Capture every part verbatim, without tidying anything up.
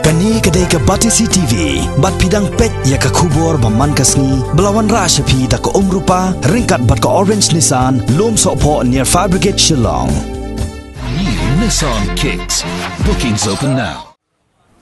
Kane ka dei ka Batesi T V, bad phi dang peit ïa ka khubor ba man ka sngi, ba la wanrah sha phi da ka Umrupa, ryngkat bad ka Orange Nissan, Lumsohphoh near Fire Brigade Shillong. New Nissan Kicks. Bookings open now.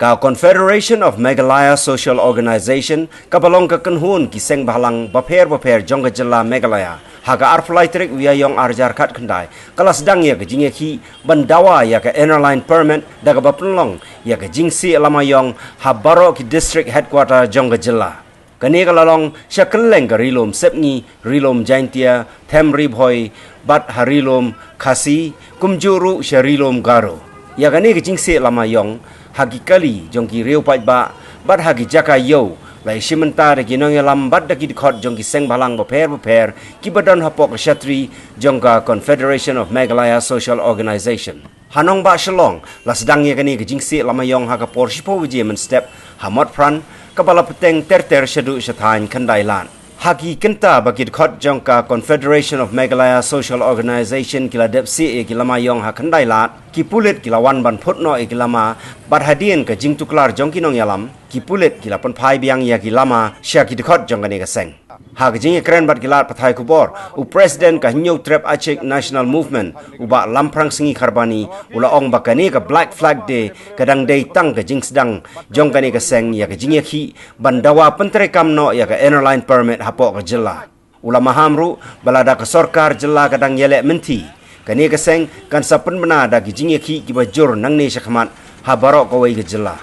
Ka Confederation of Meghalaya Social Organisation, kaba long ka kynhun ki seng bhalang bapher bapher jong ka jylla Meghalaya, ha ka arphew lai tarik u Ïaïong arhajar khatkhyndai, ka la sdang ïa ka jingïakhih ban dawa ïa ka Inner Line Permit da kaba pynlong ïa ka jingsieh lama ïong ha baroh ki district headquarter jong ka jylla. Kane ka la long sha kylleng ka Ri Lum Sepngi, Ri Lum Jaintia, Them Ri Bhoi, bad ha Ri Lum Khasi, kumjuh ruh sha Ri Lum Garo. Ïa kane ka jingsieh lama ïong ha ki kali jong ki riew paidbah bad ha ki jaka ïew, la ïashim bynta da ki nongïalam bad da ki dkhot jong ki seng bhalang bapher bapher, kiba don hapoh ka shatri jong ka Confederation of Meghalaya Social Organisation. Ha nongbah Shillong, la sdang ïa kane ka jingsieh lama ïong ha ka por shiphew baje mynstep, ha Motphran, kaba la bteng ter ter shaduh sha thaiñ Khyndailad. Ha ki kynta ba ki dkhot jong ka Confederation of Meghalaya Social Organisation ki la dep sieh ïa ki lama ïong ha Khyndailad, ki pulit ki la wan ban phut noh ïa ki lama, bad hadien ka jingtuklar jong ki nongïalam, ki pulit ki la pynphai biang ïa ki lama sha ki dkhot jong kane ka seng. Ha ka jingïakren bad ki lad pathai khubor, u President ka Hynñiewtrep Achik National Movement, u Bah Lamphrang Sngi Kharbani, u la ong ba kane ka Black Flag Day ka dang dei tang ka jingsdang jong kane ka seng ïa ka jingïakhih ban dawa pyntreikam noh ïa ka Inner Line Permit hapoh ka jylla. U la maham ruh ba lada ka sorkar jylla ka dang ïaleh mynthi, kane ka seng kan sa pynbna da ki jingïakhih kiba jur nangne shakhmat ha baroh kawei ka jylla.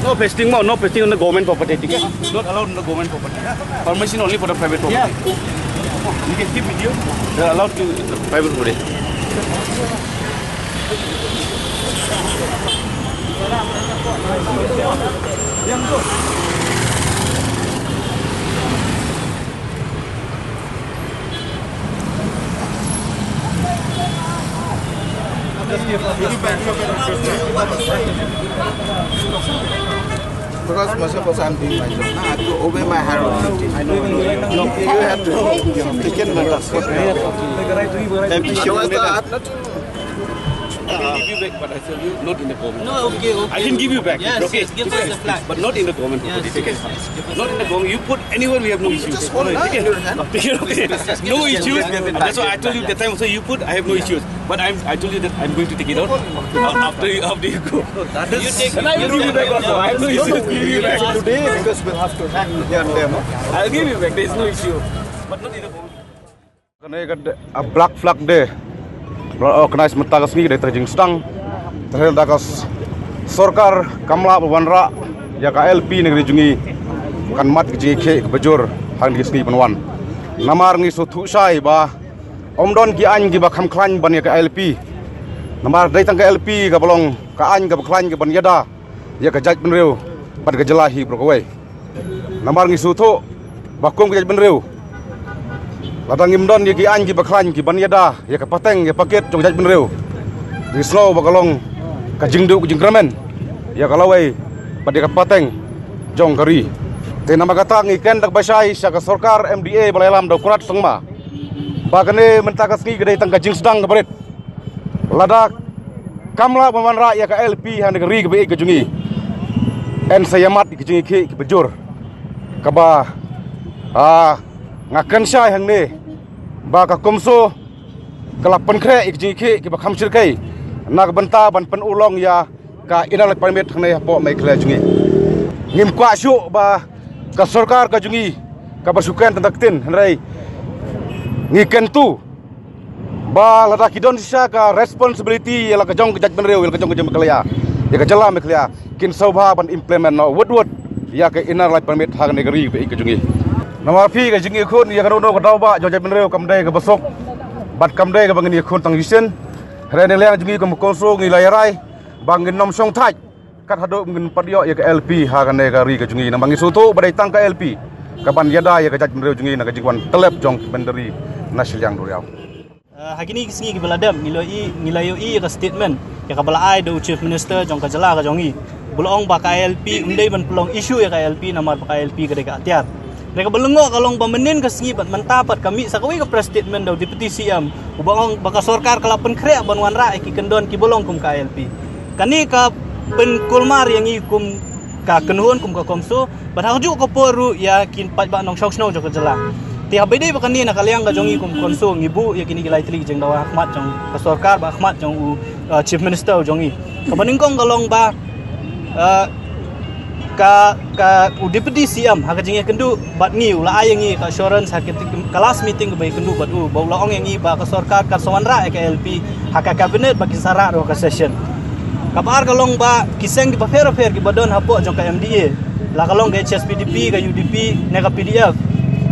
No pasting, no, no pasting on the government property, okay? Not allowed on the government property. Permission only for the private property. Yeah. You can keep video. They are allowed to private property. Because most of us, I'm doing my job. Now I have to obey my higher authority. I know, I know. You have to take it, man. Otherwise, I have nothing. I can give you back, but I tell you, not in the government. No, okay, okay. I can give you back, yes, okay, yes, give us the flag, but not in the government property. Yes, yes, yes, give us the flag. Not in the government. You put anywhere, we have no issues. Just hold it in your hand. Okay, okay. No issues. That's why I told you that time also, you put, I have no issues. But I'm, I told you that I'm going to take it out after you, after you go. No, that is. You take it. And I will give you back also. I have no issues giving you back. Today, because we'll have to hang here and there, no? I'll give you back. There's no issue. But not in the government. Kane ka de-, a Black Flag Day ba la organize mynta ka sngi, ka dei tang ka jingsdang. Te hynda ka s-, sorkar kam lah ban wanrah ïa ka I L P na ka ri jong ngi, kan mad ka jingïakhih kaba jur ha kane ka sngi ban wan. Namar ngi sngewthuh shai ba ym don ki aiñ kiba kham khlaiñ ban ïa ka I L P. Namar dei tang ka I L P kaba long ka aiñ kaba khlaiñ kaban ïada ïa ka jaitbynriew bad ka jylla hi baroh kawei. Namar ngi sngewthuh ba kum ka jaitbynriew, lada ngim don ïa ki aiñ kiba khlaiñ kiban ïada ïa ka pateng ïa ka pakit jong ka jaitbynriew, ngi sngew ba ka long ka jingduh ka jingkyrmen ïa ka lawei bad ïa ka pateng jong ka ri. Te namar kata ngi kren da kaba shai sha ka sorkar M D A ba la ïalam da u Conrad Sangma ba kane mynta ka sngi ka dei tang ka jingsdang kaba rit. Lada kam lah ban wanrah ïa ka I L P ha kane ka ri kaba ïeit ka jong ngi, yn sa ïa mad ïa ka jingïakhih kaba jur. Kaba, ah, nga kren shai hangne ba ka CoMSO ka la pynkhreh ïa ka jingïakhih kaba kham shyrkhei na ka bynta ban pynurlong ïa ka Inner Line Permit hangne hapoh Meghalaya jong ngi. Ngim kwah shuh ba ka sorkar ka jong ngi kaba shu kren tang da ka ktien, hynrei ngi kyntu ba lada ki don shisha ka responsibility ïa la ka jong ka jaitbynriew, ïa la ka jong ka jylla Meghalaya, ïa ka jylla Meghalaya, kin sngewbha ban implement noh wut wut ïa ka Inner Line Permit ha kane ka ri kaba ïeit ka jong ngi. Namar phi ka jingïakhun ïa kano kano ka daw ba jong jaitbynriew kam dei kaba suk bad kam dei kaba ngin ïakhun tang shisien. Hynrei na liang jong ngi kum ka kongsan ngi la ïa rai ba ngin nym shong thait kat haduh ngin pat ïoh ïa ka L P ha kane ka ri ka jong ngi. Namar ngi sngewthuh ba dei tang ka L P kaban ïada ïa ka jaitbynriew jong ngi na ka jingwan tlep jong ki bynta ri na shiliang duriaw. Uh, ha kine ki sngi kiba la dep ngi la ïohi, ngi la ïohi ïa ka statement ïa kaba la ai da u Chief Minister jong ka jylla ka jong ngi, ba la ong ba ka I L P um dei ban pynlong issue ïa ka I L P namar ba ka I L P ka dei ka atiar. Hynrei kaba lyngngoh ka long ba mynnin ka sngi bad mynta pat ka mih sa kawei ka press statement da u Deputy C M uba ong ba ka sorkar ka la pynkhreh ban wanrah ïa ki kyndon kiba long kum ka I L P. Kane ka pynkulmar ïa ngi kum ka kynhun, kum ka kongsan, bad ha kajuh ka por ruh ïa ki paidbah nongshong shnong jong ka jylla. Te haba ïadei bad kane, na ka liang ka jong ngi kum kongsan ngi buh ïa kine ki lai tylli ki jingdawa ha khmat jong ka sorkar bad ha khmat jong u, uh, Chief Minister u jong ngi. Kaba nyngkong ka long ba, uh, ka, ka u Deputy C M ha ka jingïakynduh bad ngi u la ai ïa ngi ka assurance ha ka, ka last meeting kaba ïakynduh bad u, ba u la ong ïa ngi ba ka sorkar kan sa wanrah ïa ka I L P ha ka cabinet ba kin sa rah ruh ha ka session. Kaba ar ka long ba ki seng kiba pher pher kiba don hapoh jong ka M D A, la ka long ka H S P D P, ka U D P ne ka P D F,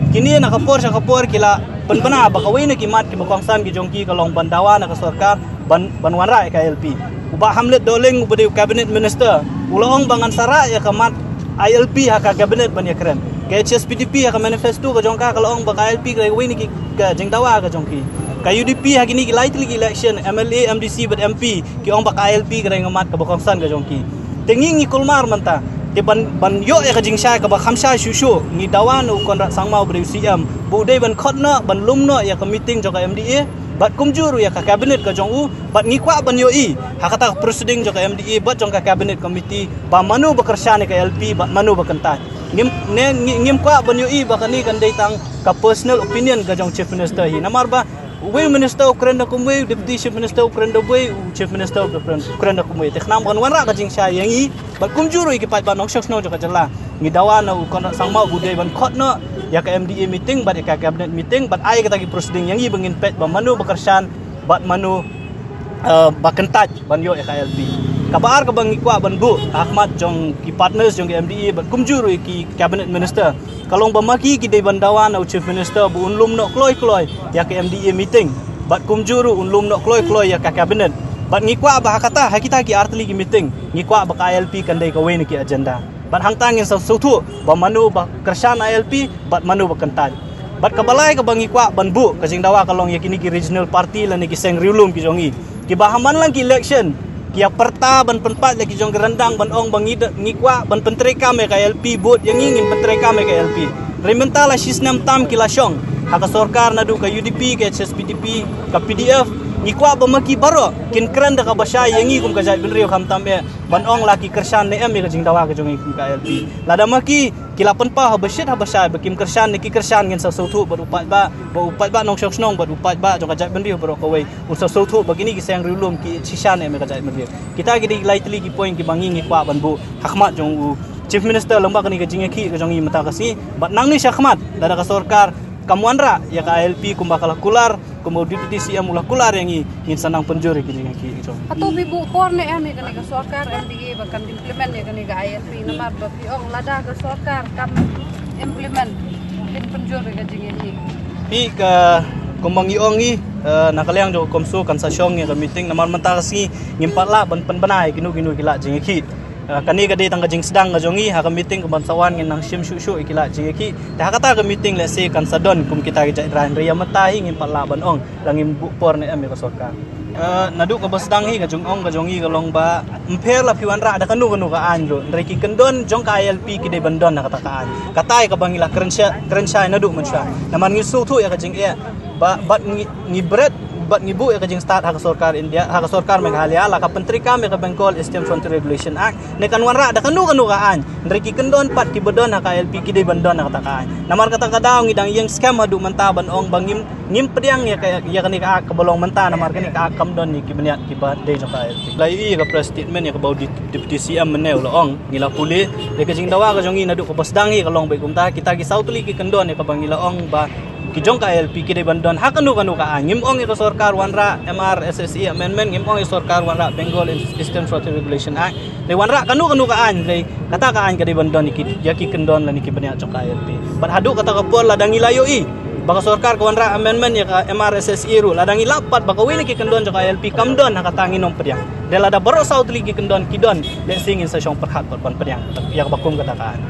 kine na ka por sha ka por ki la pynbna ba kawei na ki mat kiba kongsan ki jong ki ka long ban dawa na ka sorkar ban, ban wanrah ïa ka I L P. U Bah Hamlet Dohling uba dei u cabinet minister u la ong ba ngan sa rah ïa ka mat I L P ha ka cabinet ban ïakren. Ka H S P D P ha ka manifesto ka jong ka ka la ong ba ka I L P ka dei kawei na ki ka jingdawa ka jong ki. Ka U D P ha kine ki lai tylli ki election, M L A, M D C bad M P, ki ong ba ka I L P ka dei ka mat kaba kongsan ka jong ki. Te ngi ngi kulmar mynta. Te ban, ban ïoh ïa ka jingshai kaba kham shai shuh shuh, ngi dawa na u Conrad Sangma uba dei u C M ba u dei ban khot noh, ban lum noh ïa ka meeting jong ka M D A bad kumjuh ruh ïa ka cabinet ka jong u, bad ngi kwah ban ïohi ha kata ka proceeding jong ka M D A bad jong ka cabinet committee ba mano ba kyrshan ïa ka I L P bad mano ba kyntait. Ngim, ne, ngi, ngim kwah ban ïohi ba kane kan dei tang ka personal opinion ka jong Chief Minister hi. Namar ba uwei u minister u kren da kumwei, u Deputy Chief Minister u kren da uwei, u Chief Minister u kren, u kren da kumwei. Te khnang ban wanrah ka jingshai ïa ngi bad kumjuh ruh ïa ki paidbah nongshong shnong jong ka jylla, ngi dawa na u Conrad Sangma u dei ban khot noh ïa ka M D A meeting bad ïa ka cabinet meeting bad ai kata ki proceeding ïa ngi ba ngin peit ba mano ba kyrshan bad mano, eh, ba kyntait ban ïoh ïa ka I L P. Kaba ar kaba ngi kwah ban buh ha khmat jong ki partners jong ka M D A bad kumjuh ruh ïa ki cabinet minister ka long ba ma ki ki dei ban dawa na u Chief Minister ba un lum noh kloi kloi ïa ka M D A meeting bad kumjuh ruh un lum noh kloi kloi ïa ka cabinet. Bad ngi kwah ba ha kata, ha kita ki artylli ki meeting ngi kwah ba ka I L P kan dei kawei na ki agenda. Bad hangta ngin sa sngewthuh ba mano ba kyrshan I L P bad mano ba kyntait. Bad kaba lai kaba ngi kwah ban buh ka jingdawa ka long ïa kine ki regional party lane ki seng riewlum ki jong ngi, kiba ha man lang ki election ki ïa pyrta ban pynpait la ki jong ki ryndang ban ong ba ngi da, ngi kwah ban pyntreikam ïa ka I L P, vote ïa ngi, ngin pyntreikam ïa ka I L P. Hynrei mynta la shisnem tam ki la shong ha ka sorkar naduh ka U D P, ka H S P D P, ka P D F. Ngi kwah ba ma ki baroh kin kren da kaba shai ïa ngi kum ka jaitbynriew, khamtam eh ban ong la ki kyrshan ne em ïa ka jingdawa ka jong ngi kum ka I L P. Lada ma ki ki la pynpaw haba shit haba shai ba kim kyrshan ne ki kyrshan, ngin sa sngewthuh bad u paidbah, ba u paidbah nongshong shnong bad u paidbah jong ka jaitbynriew baroh kawei un sa sngewthuh ba kine ki seng riewlum ki shisha ne em ïa ka jaitbynriew. Kita ki dei lai tylli ki point kiba ngi ngi kwah ban buh ha khmat jong u Chief Minister lyngba kane ka jingïakhih ka jong ngi mynta ka sngi. Bad nangne sha khmat lada ka sorkar kam wanrah ïa ka I L P kumba ka la kular, kumba u Deputy C M u la kular ïa ngi, ngin sa nang pynjur ïa ki jingïakhih ki jong. Hato phi buh por ne em ïa kane ka sorkar M D A ba kan implement ïa kane ka I L P, namar ba phi ong lada ka sorkar kam implement, kin pynjur ïa ka jingïakhih? Phi, ka, kumba ngi ong ngi, eh, na ka liang jong ka CoMSO kan sa shong ïa ka meeting, namar mynta ka sngi ngim pat lah ban pynbna ïa kino kino ki lad jingïakhih. Ah, kane ka dei tang ka jingsdang ka jong ngi, ha ka meeting kaban sa wan ngin nang shim shuh shuh ïa ki lad jingïakhih. Te ha kata ka meeting lehse kan sa don kum kita ki jait rai, hynrei ïa mynta hi ngim pat lah ban ong la ngim buh por ne em ïa ka sorkar. Ah, naduh kaba sdang hi ka jingong ka jong ngi ka long ba ym pher la phi wanrah da kano kano ka aiñ ruh, hynrei ki kyndon jong ka I L P ki dei ban don ha kata ka aiñ. Kata ïa kaba ngi la kren shai, kren shai naduh mynshuwa. Namar ngi sngewthuh ïa ka jingeh ba, bad ngi, ngi bret bad ngi buh ïa ka jingstad ha ka sorkar India, ha ka sorkar Meghalaya, la ka pyntreikam ïa ka Bengal Eastern Frontier Regulation Act, ne kan wanrah da kano kano ka aiñ, hynrei ki kyndon pat kiba don ha ka I L P ki dei ban don ha kata ka aiñ. Namar kata ka daw ngi dang ïeng skhem haduh mynta ban ong ba ngim, ngim pdiang ïa ka, ïa kane ka act kaba long mynta, namar kane ka act kam don ïa ki bniat kiba dei jong ka I L P. La ïohi ïa ka press statement ïa kaba u Dep-, Deputy C M mynne u la ong, ngi la pule, ïa ka jingdawa ka jong ngi naduh kaba sdang hi ka long beit kumta, kita ki saw tylli ki kyndon ïa kaba ngi la ong ba Ki jong ka I L P ki dei ban don ha kano kano ka aiñ. Ngim ong ïa ka sorkar wanrah M R S S E amendment, ngim ong ïa sorkar wanrah Bengal Eastern Shortage Regulation Act. Dei wanrah kano kano ka aiñ, dei kata ka aiñ ka dei ban don ïa ki, ïa ki kyndon lane ki bniah jong ka I L P. Bad haduh kata ka por lada ngi la ïohi ba ka sorkar ka wanrah amendment ïa ka M R S S E ruh, lada ngi lap pat ba kawei na ki kyndon jong ka I L P kam don, ha kata ngin ym pdiang. Dei lada baroh saw tylli ki kyndon ki don, lehse ngin sa shong pyrkhat pat ban pdiang ïa kaba kum kata ka aiñ.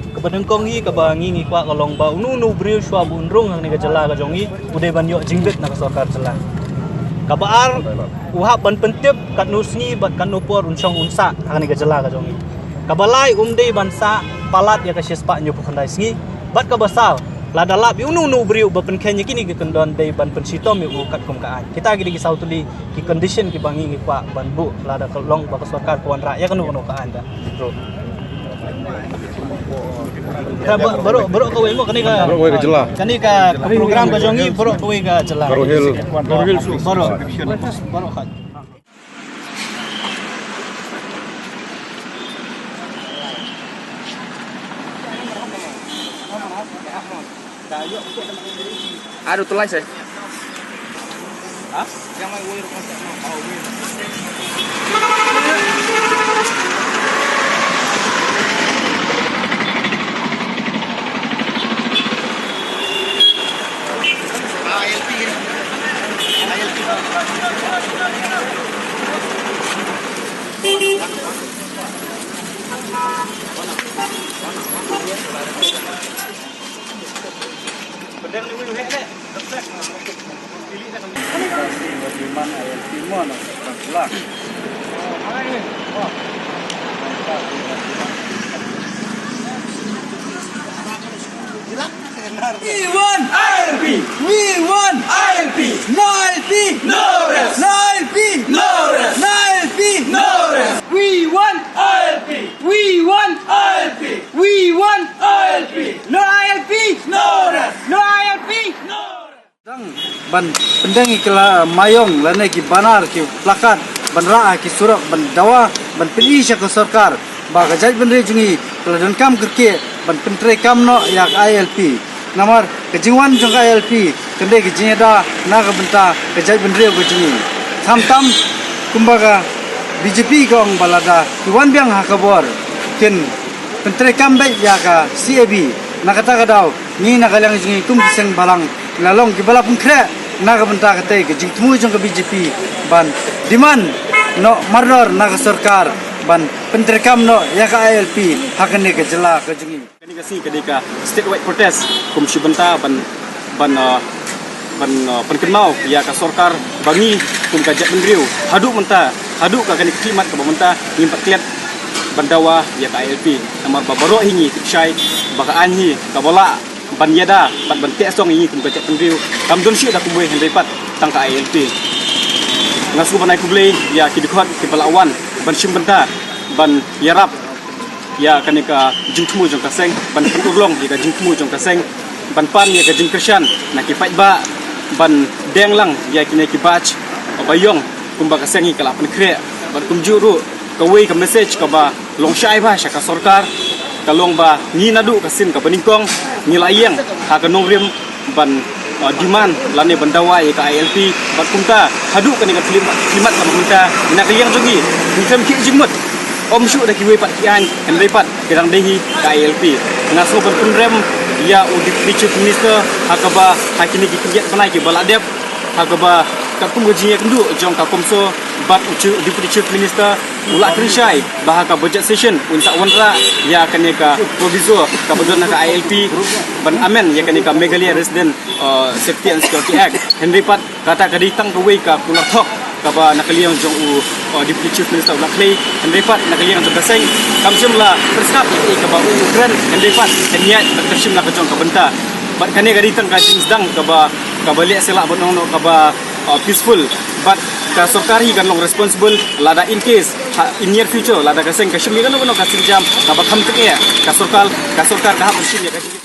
Kaba nyngkong hi kaba ngi ngi kwah ka long ba uno uno u briew shuwa ba un rung ha kane ka jylla ka jong ngi, u dei ban ïoh jingbit na ka sorkar jylla. Kaba ar, u hap ban pyntip katno sngi bad katno por un shong un sah ha kane ka jylla ka jong ngi. Kaba lai, um dei ban sah palat ïa ka shispah hynñiewphew khyndai sngi. Bad kaba saw, lada lap ïa uno uno u briew ba pynkheiñ ïa kine ki kyndon, dei ban pynshitom ïa u katkum ka aiñ. Kita ki dei ki saw tylli ki condition kiba ngi ngi kwah ban buh lada ka long ba ka sorkar ka wanrah ïa kano kano ka aiñ da. Bro. Ka ba-, baroh, baroh kawei mo kane ka. Baroh kawei ka jylla. Kane ka, ka program ka jong ngi baroh kawei ka jylla. Garo Hills. Baroh. Baroh ka. Aduh, tulai saya. We want I L P! We want I L P! No I L P! No rest! No I L P! No rest! No I L P! No rest! We want I L P! We want I L P! We want I L P! No I L P! No rest! No I L P! No rest! Dang ban pyndeng ïa ki la mayong lane ki banner ki placard ban rah ha ki surok ban dawa ban pynïaid sha ka sorkar ba ka jaitbynriew jong ngi ka la donkam kyrkieh ban pyntreikam noh ïa ka I L P. Namar ka jingwan jong ka I L P kan dei ka jingïada na ka bynta ka jaitbynriew ka jong ngi. Khamtam kumba ka B J P ka ong ba lada ki wan biang ha ka bor kin pyntreikam beit ïa ka C A B. Na kata ka daw ngi na ka liang jong ngi kum ki seng bhalang la long kiba la pynkhreh na ka bynta katei ka jingthmu jong ka B J P ban demand noh mardor na ka sorkar ban pyntreikam noh ïa ka I L P ha kane ka jylla ka jong ngi. Kane ka sngi ka dei ka statewide protest kum shi bynta ban, ban, uh, ban, uh, pynkynmaw ïa ka sorkar ba ngi kum ka jaitbynriew haduh mynta, haduh ka kane ka khlieh mat kaba mynta ngim pat klet ban dawa ïa ka I L P. Namar ba baroh hi ngi tip shai ba ka aiñ hi kaba lah ban ïada bad ban teh song ïa ngi kum ka jaitbynriew kam don shuh da kumwei hynrei pat tang ka I L P. Nga sngewbha ban ai khublei ïa ki dkhot kiba la wan ban shim bynta ban ïarap ïa kane ka jingthmu jong ka seng, ban pynurlong ïa ka jingthmu jong ka seng, ban pan ïa ka jingkyrshan na ki paidbah, ban deng lang ïa kine ki badge ba ïong kumba ka seng hi ka la pynkhreh, bad kumjuh ruh kawei ka message kaba long shai bha sha ka sorkar ka long ba ngi naduh ka sien kaba nyngkong ngi la ïeng ha ka nongrim ban, uh, demand lane ban dawa ïa ka I L P, bad kumta haduh kane ka khlieh mat, khlieh mat kaba mynta na ka liang jong ngi ngi khlem khih jingmut, ym shuh da kiwei pat ki aiñ hynrei pat ki dang dei hi ka I L P. Nga sngewbha ban pynrem ïa u Deputy Chief Minister ha kaba ha kine ki khyndiat bnai kiba la dep ha kaba katkum ka jingïakynduh jong ka CoMSO bad u Chief, Deputy Chief Minister u la kren shai ba ha ka budget session un sa wanrah ïa kane ka proviso kaba don ha ka I L P ban amend ïa kane ka Meghalaya Resident, uh, Safety and Security Act. Hynrei pat kata ka dei tang kawei ka kular thok kaba na ka liang jong u, uh, Deputy Chief Minister u la khlei. Hynrei pat na ka liang jong ka seng kam shym la pyrshah ïa kaba u kren. Hynrei pat ka nia ka shim na ka jong ka bynta. Bad kane ka dei tang ka jingsdang kaba, kaba leh sila ban ong noh kaba, uh, peaceful. Bad ka sorkar hi kan long responsible lada in case ha in near future lada ka seng ka shim ïa kano kano ka sienjam kaba kham tyngeh, ka sorkar, ka sorkar ka hap ban shim ïa ka jing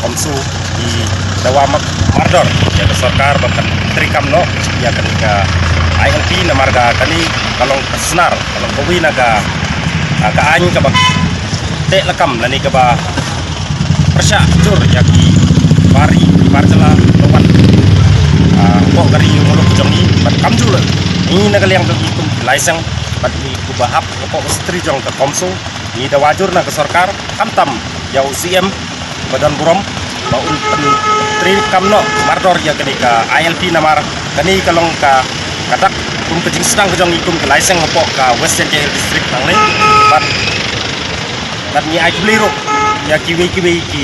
CoMSO ki dawa mak mardor ïa ka sorkar ba kan treikam noh ïa kane ka I L P namar ka kane ka long ka snar, ka long kawei na ka, ah, ka aiñ kaba teh lakam lane kaba pyrshah jur ïa ki bar ri, ki bar jylla, to wan, ah, hapoh ka ri muluk jong ngi, bad kam ju leh ngi na ka liang jong ngi kum ki lai seng bad ngi kiba hap hapoh ka secretary jong ka CoMSO, ngi dawa jur na ka sorkar, khamtam ïa u C M ba don burom ba un pyntreikam noh mardor ïa kane ka I L P namar kane ka long ka, ka dak kum ka jingsdang ka jong ngi kum ka lai seng hapoh ka West Jaintia Hills District nangne. Bad, bad ngi ai khublei ruh ïa kiwei kiwei ki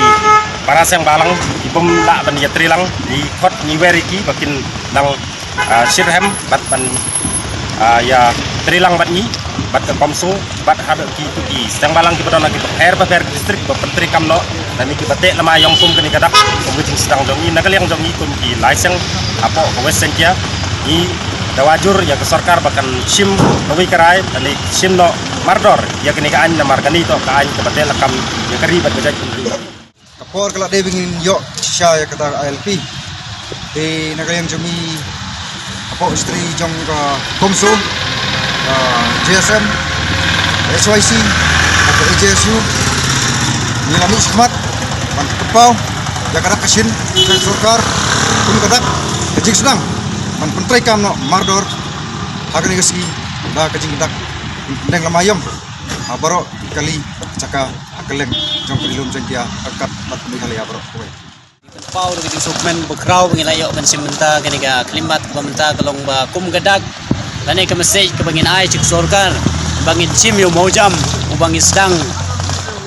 para seng balang ki bym lah ban ïatreilang, ngi khot ngi wer ïa ki ba kin nang, ah, shitrhem bad ban, ah, ïatreilang bad ngi bad ka CoMSO bad haduh kito ki seng balang kiba don ha ki bapher bapher district ba pyntreikam noh lane kiba teh lama ïong kum kane ka dak kum ka jingsdang jong ngi na ka liang jong ngi kum ki lai seng hapoh ka West Jaintia. Ngi dawa jur ïa ka sorkar ba kan shim kawei ka rai lane shim noh mardor ïa kane ka aiñ namar kane to ka aiñ kaba teh lakam ïa ka ri bad ka jaitbynriew. Ka por ka la dei ba ngin ïoh shisha ïa kata ka I L P. Te na ka liang jong ngi hapoh ka secretary jong ka CoMSO, ka J S M, H Y C, ka A J S U, ngi la mih shakhmat ban pynpaw ïa ka dak ka shin ka sorkar kum ka dak ka jingsdang ban pyntreikam noh mardor ha kane ka sngi da ka jingdak pynlong lama ïong ha baroh ki kali jaka ha kylleng jong ka Ri Lum Jaiñtia ryngkat bad ka Meghalaya baroh kawei. Pynpaw da ka jingsngewkmen ba khraw ba ngi la ïoh ban shim mynta kane ka khyllipmat kaba mynta ka long ba kum ka dak lane ka message kaba ngin ai sha ka sorkar ba ngin shim ïa u mawjam uba ngi sdang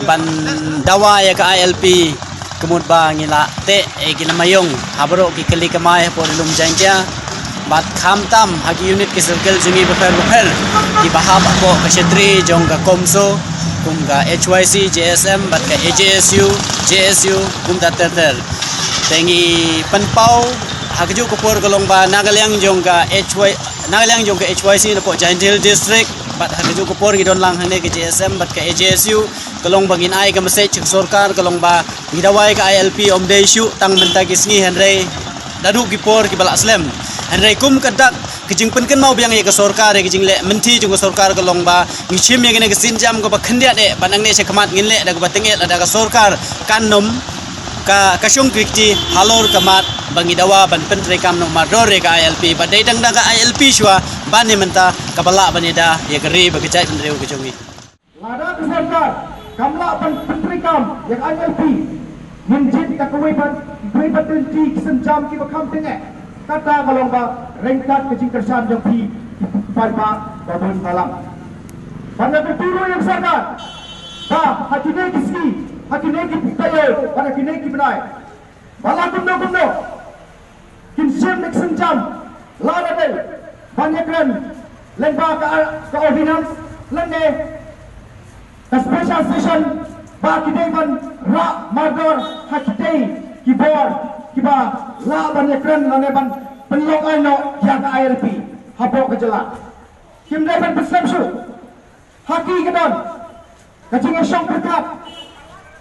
ban dawa ïa ka I L P. Ka mut ba ngi la teh ïa ki lama ïong ha baroh ki kali kamai hapoh Ri Lum Jaiñtia bad khamtam ha ki unit ki circle jong ngi bapher bapher kiba hap hapoh ka secretary jong ka CoMSO kum ka H Y C, J S M bad ka A J S U, J S U kumta ter ter. Te ngi pynpaw ha kajuh ka por ka long ba na ka liang jong ka H Y, na ka liang jong ka H Y C napoh Jaintia Hills District bad ha kajuh ka por ngi don lang hangne ka J S M bad ka A J S U ka long ba ngin ai ka message sha ka sorkar ka long ba ngi dawa ïa ka I L P ym dei shuh tang mynta ki sngi hynrei naduh ki por kiba la slem. Hynrei kum ka dak ka jingpynkynmaw biang ïa ka sorkar ïa ka jingleh mynthi jong ka sorkar ka long ba ngi shim ïa kane ka sienjam kaba khyndiat eh ba nangne shakhmat ngin leh da kaba tyngeh lada ka sorkar kan nym ka, ka shong kti halor ka mat ba ngi dawa ban pyntreikam noh mardor ïa ka I L P ba dei tang da ka I L P shuwa ban ïa mynta kaba lah ban ïada ïa ka ri bad ka jaitbynriew ka jong ngi. Lada ka sorkar kam lah ban pyntreikam ïa ka I L P, ngin jied da kawei pat, kawei pat tylli ki sienjam kiba kham tyngeh. Kata ka long ba ryngkat ka jingkyrshan jong phi ki paidbah ba bun balang. Bad nga kyrpad ruh ïa ka sorkar ba ha kine ki sngi, ha kine ki taïew bad ha kine ki bnai, ba la kumno kumno kin shim ïa ka sienjam lada dei ban ïakren lyngba ka, ka ordinance lane ka special session ba ki dei ban rah mardor ha kitei ki bor kiba lah ban ïakren lane ban pynlong aiñ noh ïa ka I L P hapoh ka jylla. Kim dei ban pynslem shuh. Ha ki ka don ka jingïashong pyrkhat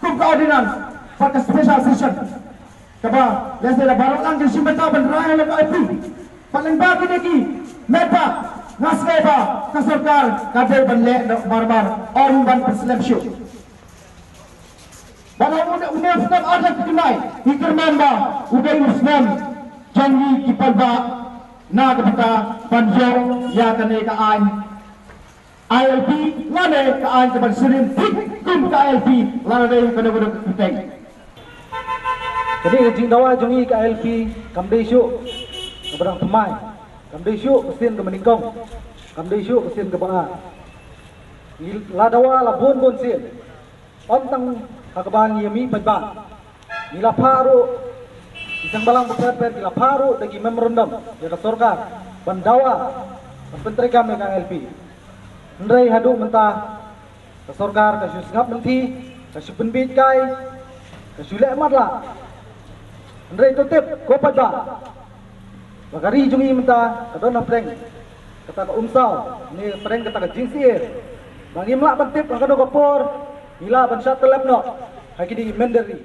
kum ka ordinance bad ka special session kaba lehse da baroh lang ki shim bynta ban rai halor ka I L P. Bad lyngba kine ki met ba nga sngew ba ka sorkar ka dei ban leh noh mar mar, ym ban pynslem shuh. Bad ha une, une u snem ar hajar khyndai ngi kyrmen ba u dei u snem jong ngi ki paidbah na ka bynta ban ïoh ïa kane ka aiñ I L P lane ka aiñ kaban shim thik kum ka I L P lane kano kano ka kyrteng. Kane ka jingdawa jong ngi ka I L P kam dei shuh kaba dang thymmai, kam dei shuh ka sien kaba nyngkong, kam dei shuh ka sien kaba ar. Ngi la dawa la bun bun sien. Ym tang ha kaba ngi ïa mih paidbah, ngi la phah ruh, ki seng balang bapher bapher ki la phah ruh da ki memorandum ïa ka sorkar ban dawa ban pyntreikam ïa ka I L P. Hynrei haduh mynta ka sorkar ka shu sngap lynti, ka shu pynbiej kai, ka shu leh matlah. Hynrei to tip ko paidbah ba ka ri jong ngi mynta ka don hapdeng kata ka umsaw ne hapdeng kata ka jingsyier ba ngim lah ban tip ha kano ka por ngi lah ban shah tyllep noh ha kine ki mynder ri.